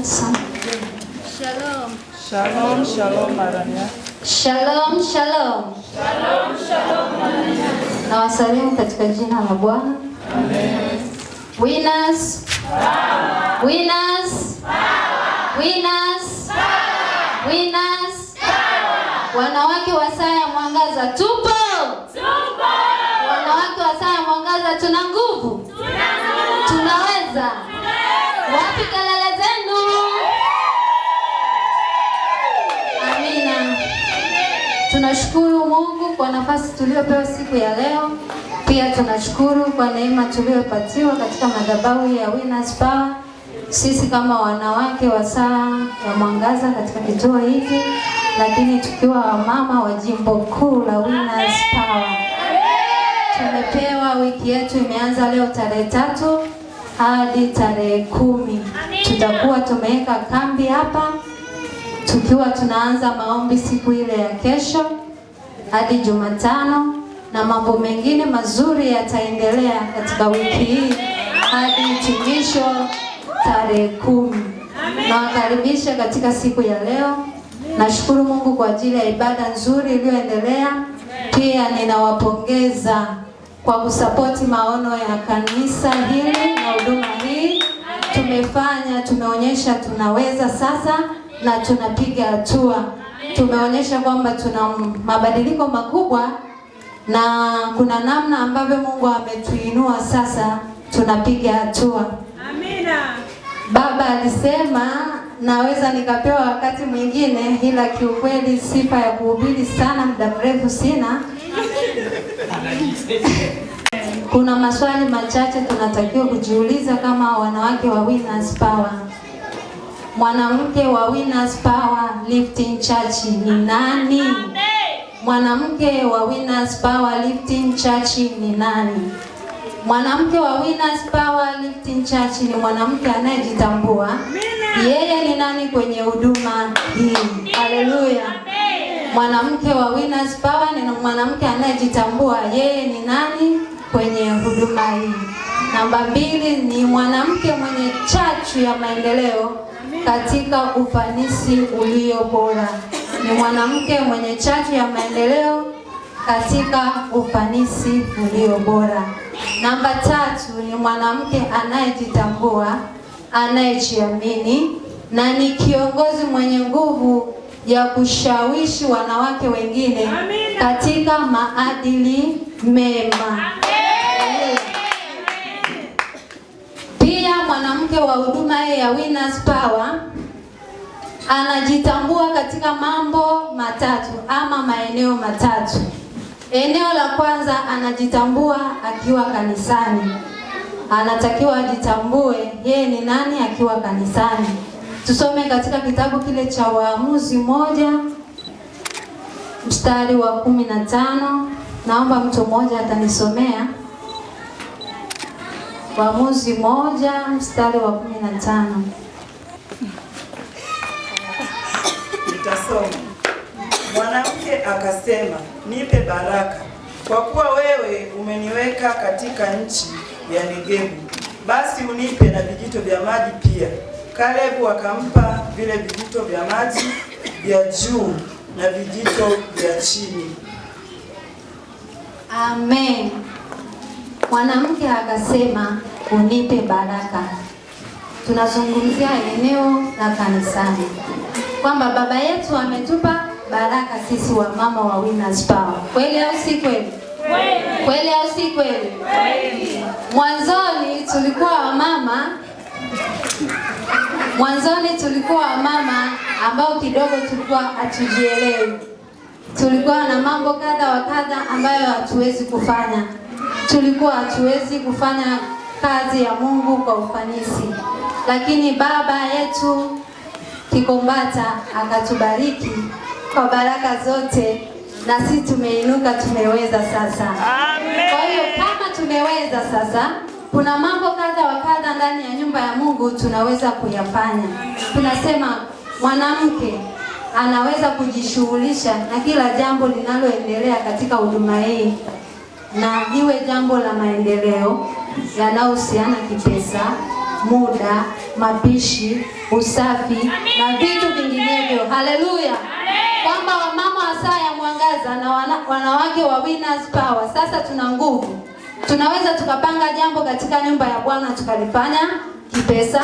Asante sana. Shalom. Shalom, shalom, Marania. Shalom, shalom. Shalom, shalom. Nawasalimu katika jina la Bwana. Amen. Winners. Power. Winners. Power. Winners. Power. Winners. Power. Wanawake wa Saa ya Mwangaza tupo? Tupo. Wanawake wa Saa ya Mwangaza tuna nguvu? Tuna nguvu. Tunaweza? Wapi kelele zenu? Amina. Tunashukuru Mungu kwa nafasi tuliyopewa siku ya leo. Pia tunashukuru kwa neema tuliyopatiwa katika madhabahu ya Winners Power. Sisi kama wanawake wa Saa ya Mwangaza katika kituo hiki, lakini tukiwa wamama wa jimbo kuu la Winners Power. Tumepewa wiki yetu imeanza leo tarehe 3 hadi tarehe 10. Tutakuwa tumeweka kambi hapa tukiwa tunaanza maombi siku ile ya kesho hadi Jumatano, na mambo mengine mazuri yataendelea katika wiki hii hadi hitimisho tarehe 10. Nawakaribisha katika siku ya leo. Nashukuru Mungu kwa ajili ya ibada nzuri iliyoendelea. Pia ninawapongeza kwa kusapoti maono ya kanisa hili na huduma hii. Tumeonyesha tunaweza sasa na tunapiga hatua. Tumeonyesha kwamba tuna mabadiliko makubwa na kuna namna ambavyo Mungu ametuinua sasa, tunapiga hatua. Amina. Baba alisema naweza nikapewa wakati mwingine, ila kiukweli sifa ya kuhubiri sana muda mrefu sina. Kuna maswali machache tunatakiwa kujiuliza kama wanawake wa Winners Power. Mwanamke wa Winners Power Lifting Church ni nani? Mwanamke wa Winners Power Lifting Church ni nani? Mwanamke wa Winners Power Lifting Church ni mwanamke anayejitambua yeye ni nani kwenye huduma hii. Haleluya. Mwanamke wa Winners Power ni mwanamke anayejitambua yeye ni nani kwenye huduma hii. Namba 2 ni mwanamke mwenye chachu ya maendeleo katika ufanisi ulio bora. Ni mwanamke mwenye chachu ya maendeleo katika ufanisi ulio bora. Namba 3 ni mwanamke anayejitambua, anayejiamini na ni kiongozi mwenye nguvu ya kushawishi wanawake wengine katika maadili mema. Pia mwanamke wa huduma ya Winners Power anajitambua katika mambo matatu ama maeneo matatu. Eneo la kwanza, anajitambua akiwa kanisani. Anatakiwa ajitambue yeye ni nani akiwa kanisani. Tusome katika kitabu kile cha Waamuzi 1 mstari wa 15. Naomba mtu mmoja atanisomea. Waamuzi 1 mstari wa 15. Nitasoma. Mwanamke akasema, nipe baraka, kwa kuwa wewe umeniweka katika nchi ya Negebu, basi unipe na vijito vya maji pia. Kalebu akampa vile vijito vya maji vya juu na vijito vya chini. Amen. Mwanamke akasema, unipe baraka. Tunazungumzia eneo la kanisani, kwamba baba yetu ametupa baraka sisi wa mama wa Winners Power. Kweli au si kweli? Kweli au si kweli? Kweli. Mwanzoni tulikuwa wamama, mwanzoni tulikuwa wamama ambao kidogo tulikuwa hatujielewi. Tulikuwa na mambo kadha wa kadha ambayo hatuwezi kufanya. Tulikuwa hatuwezi kufanya kazi ya Mungu kwa ufanisi. Lakini baba yetu Kikombata akatubariki kwa baraka zote, na sisi tumeinuka, tumeweza sasa. Amen. Kwa hiyo kama tumeweza sasa, kuna mambo kadha wa kadha ndani ya nyumba ya Mungu tunaweza kuyafanya. Tunasema mwanamke anaweza kujishughulisha na kila jambo linaloendelea katika huduma hii, na iwe jambo la maendeleo yanayohusiana kipesa, muda, mapishi, usafi na vitu vinginevyo. Haleluya! Kwamba wamama wa Saa ya Mwangaza na wanawake wa Winners Power sasa tuna nguvu. Tunaweza tukapanga jambo katika nyumba ya Bwana tukalifanya kipesa.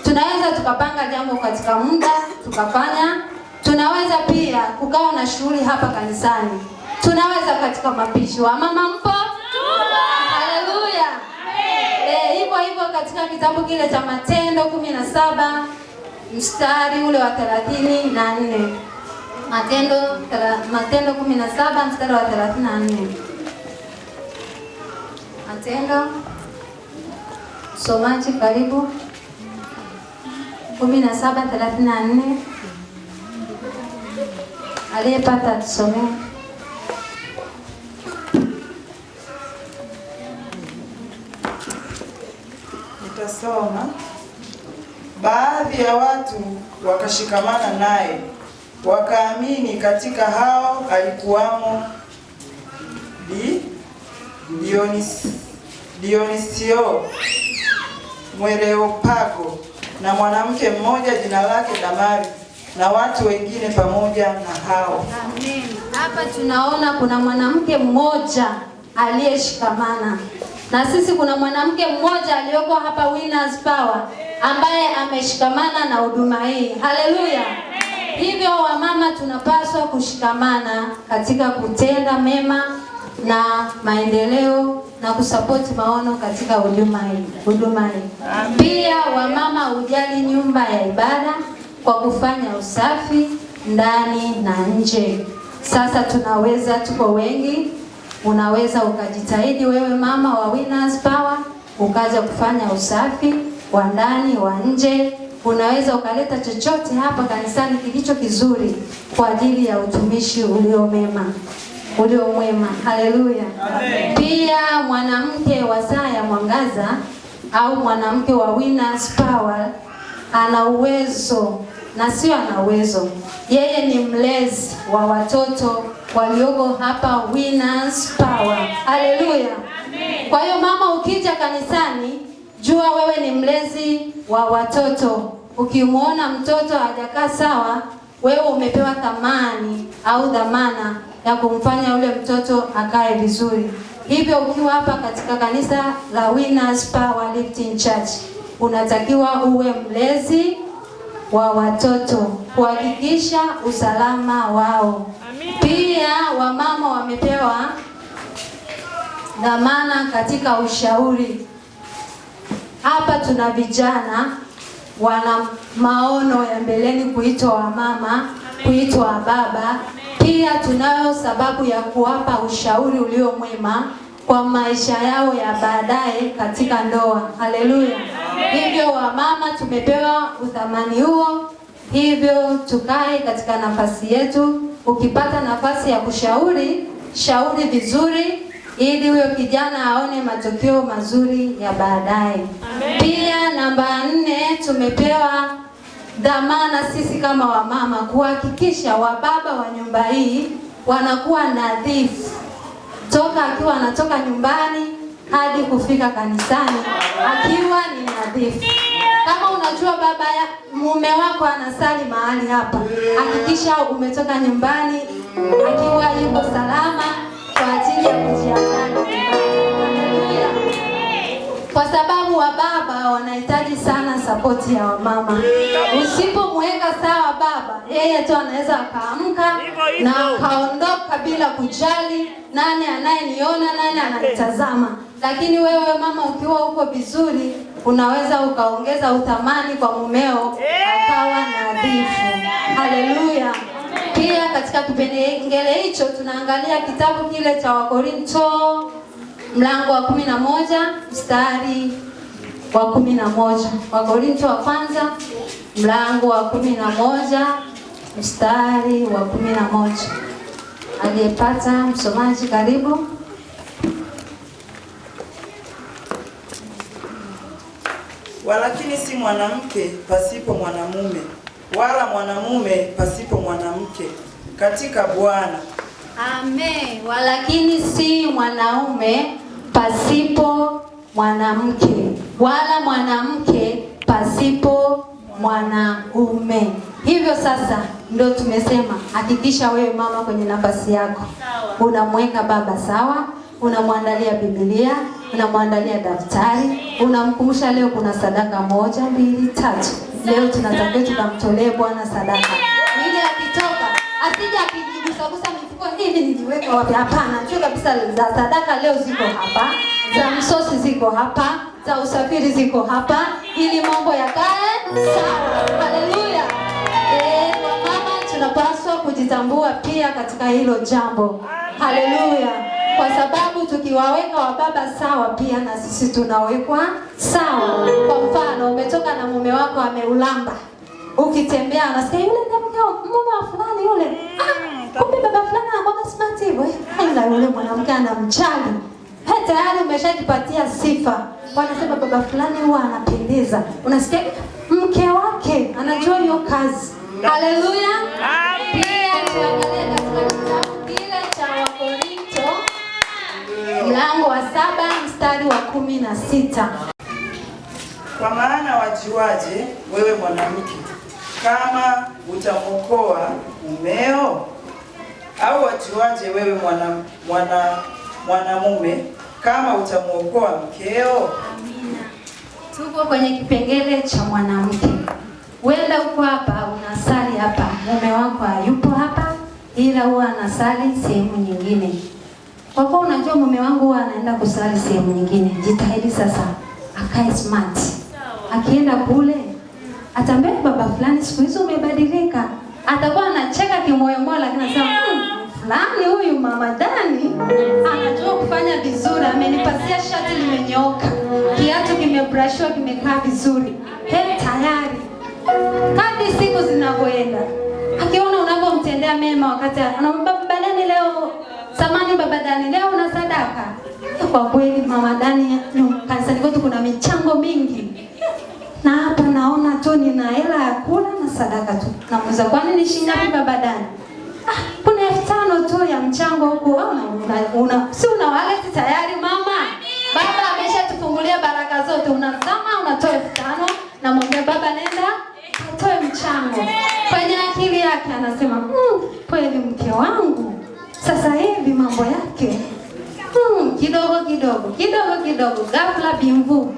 Tunaweza tukapanga jambo katika muda tukafanya. Tunaweza pia kukawa na shughuli hapa kanisani. Tunaweza katika mapishi. Wamama mpo? Haleluya! Hivyo hivyo katika kitabu kile cha Matendo 17 mstari ule wa 34. Matendo 17 mstari wa 34. Matendo, msomaji karibu. 17:34. Aliyepata tusomee. Nitasoma. Baadhi ya watu wakashikamana naye, wakaamini. Katika hao alikuwamo Dionisio Mwareopago na mwanamke mmoja jina lake Damari na watu wengine pamoja na hao. Amen. Hapa tunaona kuna mwanamke mmoja aliyeshikamana na sisi. Kuna mwanamke mmoja aliyoko hapa Winners Power ambaye ameshikamana na huduma hii. Haleluya! Hivyo wamama tunapaswa kushikamana katika kutenda mema na maendeleo na kusapoti maono katika huduma hii. Pia wamama hujali nyumba ya ibada kwa kufanya usafi ndani na nje. Sasa tunaweza, tuko wengi, unaweza ukajitahidi wewe mama wa Winners Power ukaja kufanya usafi wa ndani wa nje. Unaweza ukaleta chochote hapa kanisani kilicho kizuri kwa ajili ya utumishi ulio mema, ulio mwema. Haleluya. Pia mwanamke wa Saa ya Mwangaza au mwanamke wa Winners Power ana uwezo, na sio ana uwezo, yeye ni mlezi wa watoto walioko hapa Winners Power. Haleluya. Kwa hiyo mama, ukija kanisani, jua wewe ni mlezi wa watoto. Ukimuona mtoto hajakaa sawa, wewe umepewa thamani au dhamana ya kumfanya yule mtoto akae vizuri. Hivyo ukiwa hapa katika kanisa la Winners Power Lifting Church, unatakiwa uwe mlezi wa watoto kuhakikisha usalama wao. Pia wamama wamepewa dhamana katika ushauri. Hapa tuna vijana wana maono ya mbeleni kuitwa wamama, kuitwa baba. Pia tunayo sababu ya kuwapa ushauri ulio mwema kwa maisha yao ya baadaye katika ndoa. Haleluya. Hivyo wamama tumepewa uthamani huo, hivyo tukae katika nafasi yetu. Ukipata nafasi ya kushauri, shauri vizuri ili huyo kijana aone matokeo mazuri ya baadaye. Pia namba 4, tumepewa dhamana sisi kama wamama kuhakikisha wababa wa nyumba hii wanakuwa nadhifu toka akiwa anatoka nyumbani hadi kufika kanisani akiwa ni nadhifu. Kama unajua baba ya mume wako anasali mahali hapa, hakikisha umetoka nyumbani akiwa yuko salama kwa ajili ya kujiandaa nyumbani. Kwa sababu wababa wanahitaji sana sapoti ya wamama. Usipomweka sawa baba, yeye tu anaweza akaamka na akaondoka bila kujali nani anayeniona, nani ananitazama. Lakini wewe mama ukiwa uko vizuri, unaweza ukaongeza uthamani kwa mumeo akawa nadhifu. Haleluya. Pia katika kipengele hicho tunaangalia kitabu kile cha Wakorinto mlango wa 11 mstari wa 11. Wakorinto wa kwanza mlango wa 11 mstari wa 11. Aliyepata msomaji karibu. Walakini si mwanamke pasipo mwanamume, wala mwanamume pasipo mwanamke katika Bwana. Amen. Walakini si mwanaume pasipo mwanamke, wala mwanamke pasipo mwanaume. Hivyo sasa ndio tumesema hakikisha wewe mama kwenye nafasi yako unamweka baba sawa, unamwandalia Biblia, unamwandalia daftari, unamkumbusha leo kuna sadaka 1, 2, 3. Leo tunatakiwa tukamtolee Bwana sadaka, ili akitoka asije akijigusagusa mifuko, hivi niliweka wapi? Hapana, jua kabisa za sadaka leo ziko hapa, za msosi ziko hapa, za usafiri ziko hapa, ili mambo yakae sawa. Haleluya! Wamama tunapaswa kujitambua pia katika hilo jambo. Haleluya! Kwa sababu tukiwaweka wababa sawa, pia na sisi tunawekwa sawa. Kwa mfano, umetoka na mume wako ameulamba, ukitembea anasikia yule ndiye mume wa fulani yule. Kumbe baba fulani anakuwa smart hivyo. Ila yule mwanamke anamchali. Tayari umeshajipatia sifa. Wanasema baba fulani huwa anapendeza. Unasikia mke wake anajua hiyo kazi. Haleluya. Pia tuangalie katika kitabu kile cha Wakorinto mlango wa 7 mstari wa 16. Kwa maana wajuaje wewe mwanamke kama utamwokoa mumeo? Au wajuaje wewe mwanamume kama utamwokoa mkeo? Amina. Tuko kwenye kipengele cha mwanamke. Wenda uko hapa unasali hapa, mume wako hayupo hapa, ila huwa anasali sehemu nyingine. Kwa kuwa unajua mume wangu huwa anaenda kusali sehemu nyingine, jitahidi sasa akae smart. Akienda kule atambia baba fulani siku hizo umebadilika. Atakuwa anacheka kimoyo moyo, lakini anasema fulani huyu mama Dani anajua kufanya vizuri, amenipasia shati limenyooka, kiatu kimebrashiwa kimekaa vizuri. He, tayari. Kadri siku zinavyoenda, akiona unapomtendea mema, wakati anamwambia baba Dani leo, samani baba Dani leo una sadaka. Kwa kweli mama Dani, kanisani kwetu kuna michango mingi, na hapa naona tu nina hela ya kula na sadaka tu. Namuuliza kwa nini shilingi ngapi baba Dani? Kuna 5,000 tu ya mchango huko. Si una wallet tayari mama? Baba ameshatufungulia baraka zote. Unazama unatoa 5,000, namwambia baba nenda atoe mchango. Kwenye akili yake anasema kweli mke wangu sasa hivi mambo yake kidogo kidogo kidogo kidogo, ghafla bimvu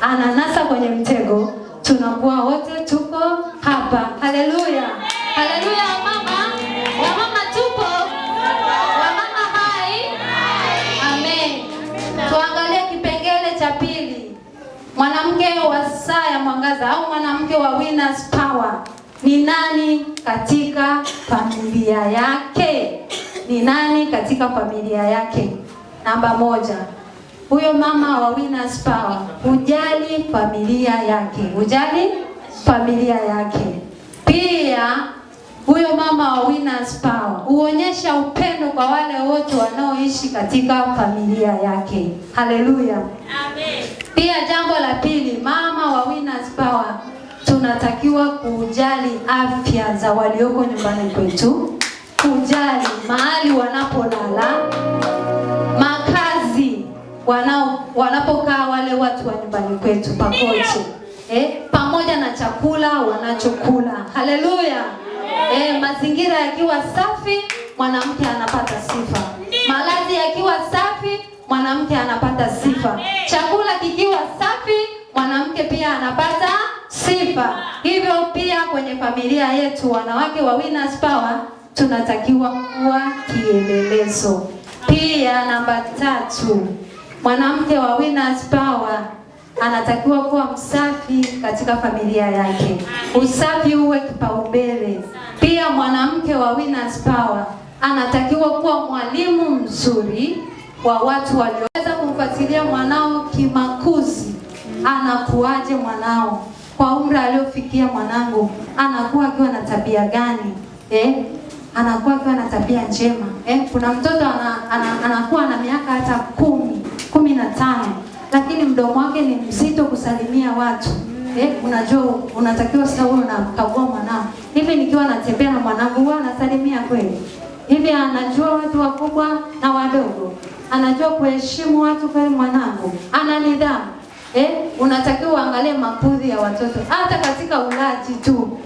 ananasa kwenye mtego. Tunakuwa wote tuko hapa. Haleluya, haleluya. Mama, wamama tupo, wamama hai. Amen. Tuangalie kipengele cha pili, mwanamke wa saa ya mwangaza au mwanamke wa Winners Power ni nani katika familia yake? Ni nani katika familia yake? Namba 1, huyo mama wa Winners Power hujali familia yake, hujali familia yake. Pia huyo mama wa Winners Power huonyesha upendo kwa wale wote wanaoishi katika familia yake. Haleluya. Amen. Pia jambo la pili, mama wa Winners Power tunatakiwa kujali afya za walioko nyumbani kwetu, kujali mahali wanapolala, makazi wanapokaa wale watu wa nyumbani kwetu pakoje, pamoja na chakula wanachokula. Haleluya. Mazingira yakiwa safi, mwanamke anapata sifa. Malazi yakiwa safi, mwanamke anapata sifa. Chakula kikiwa safi, mwanamke pia anapata sifa. Hivyo pia kwenye familia yetu wanawake wa Winners Power tunatakiwa kuwa kielelezo. Pia namba 3, mwanamke wa Winners Power anatakiwa kuwa msafi katika familia yake. Usafi uwe kipaumbele. Pia mwanamke wa Winners Power anatakiwa kuwa mwalimu mzuri wa watu walioweza kumfuatilia mwanao kimakuzi. Anakuaje mwanao? Kwa umri aliofikia mwanangu anakuwa akiwa na tabia gani? Anakuwa akiwa na tabia njema. Kuna mtoto anakuwa na miaka hata 10, 15, lakini mdomo wake ni mzito kusalimia watu. Unajua unatakiwa sasa wewe unakagua mwanao. Hivi nikiwa natembea na mwanangu huwa anasalimia kweli? Hivi anajua watu wakubwa na wadogo? Anajua kuheshimu watu kweli mwanangu? Ana nidhamu? Unatakiwa uangalie makuzi ya watoto hata katika ulaji tu.